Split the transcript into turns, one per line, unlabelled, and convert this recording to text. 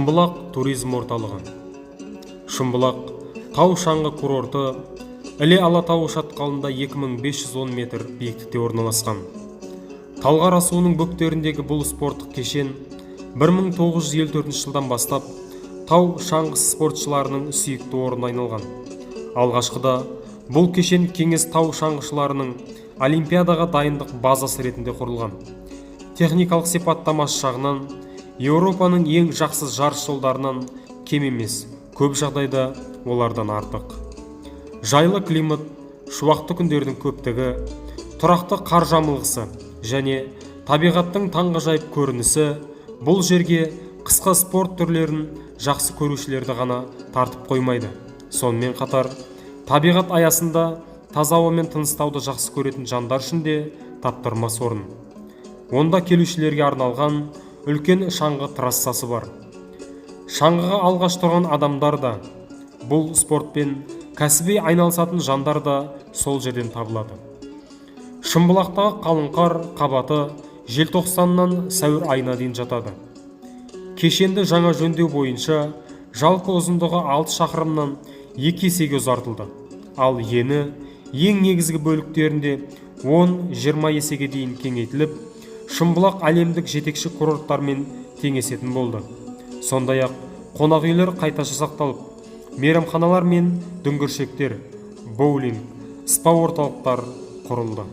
Шымбұлақ туризм орталығы. Шымбұлақ тау шаңғы курорты Іле Алатауы шатқалында 2510 метр биіктікте орналасқан. Талғар асуының бөктеріндегі бұл спорттық кешен 1954 жылдан бастап тау шаңғысы спортшыларының сүйікті орнына айналған. Алғашқыда бұл кешен кеңес тау шаңғышыларының олимпиадаға дайындық базасы ретінде құрылған. Техникалық сипаттамасы жағынан Еуропаның ең жақсы жарыс жолдарынан кем емес, көп жағдайда олардан артық. Жайлы климат, шуақты күндердің көптігі, тұрақты қар жамылғысы және табиғаттың таңғажайып көрінісі бұл жерге қысқы спорт түрлерін жақсы көрушілерді ғана тартып қоймайды, сонымен қатар табиғат аясында таза ауамен тыныстауды жақсы көретін жандар үшін де таптырмас орын. Онда келушілерге арналған үлкен шаңғы трассасы бар. Шаңғыға алғаш тұрған адамдар да, бұл спортпен кәсіби айналысатын жандар да сол жерден табылады. Шымбұлақтағы қалың қар қабаты желтоқсаннан сәуір айына дейін жатады. Кешенді жаңа жөндеу бойынша жалпы ұзындығы 6 шақырымнан 2 есеге ұзартылды, ал ені ең негізгі бөліктерінде 10-20 есеге дейін кеңейтіліп, Шымбұлақ әлемдік жетекші курорттармен теңесетін болды. Сондай ақ қонақ үйлер қайта жасақталып, мейрамханалар мен дүңгіршектер, боулинг, спа орталықтар құрылды.